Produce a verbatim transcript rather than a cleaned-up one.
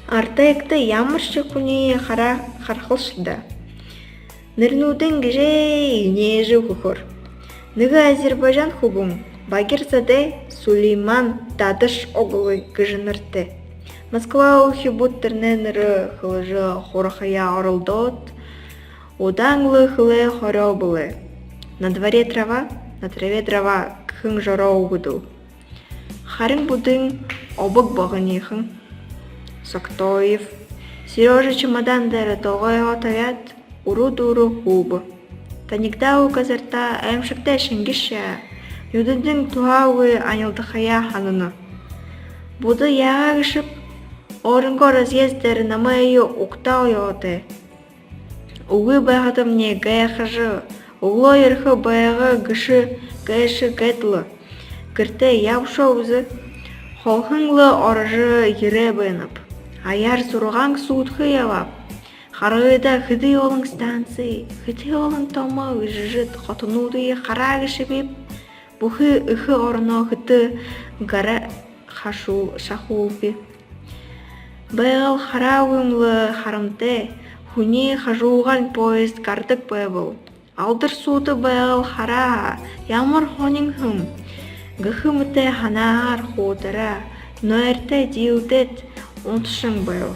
Артекта ямаршье хүниие хара-, харахалши даа. Нэрэнүүдынь гэжэ энеэжэ үгэхөөр. Нэгэ азербайджан хүбүүн Багирзаде Сулейман Дадашоглу гэжэ нэрэтэй. Москва үхибүүд тэрэнэй нэрэ хэлэжэ һурахаяа оролдоод, удаан лэ хэлээ хорёо бэлэй. На дворе трава, на траве дрова гэһэн жороо үгэдэл. Харин буддын обог богонихон Соктоев Серёжа чемодан дээрэ толгойгоо табяад, үрэ дүүрээ һууба. Танигдаагүй газарта аймшагтай шэнгишье, нюдэндэнь туһаагүй анилдахаяа һанана. Будда, яагаа гээшэб, өөрынгөө разъезд дээрэ намайе угтаал ёһотой. Үгы байхадамни гайхажа, үглөө ерэхэ байгаа гээшэ, гээшэ гээд лэ гэртээ ябашоо бэзэ. Холохон лэ орожо ерээ байнаб. Аяар зургаан суудха ябааб. Харгыда хэды олон станци, хэды олон томо эжэжэд хотонуудые хараа гээшэбиб. Бүхы эхэ ороноо хэтэ гараа хашуу-, шахуулби. Байгал хараагүйм лэ харамтай, һүни хажуугаарнь поезд гарадаг байбал. Алдар суута Байгал хараа һаа, ямар һонин һэм гэхэ мэтэ һанаагаар хуутараа, нойртой диилдээд унташан байба.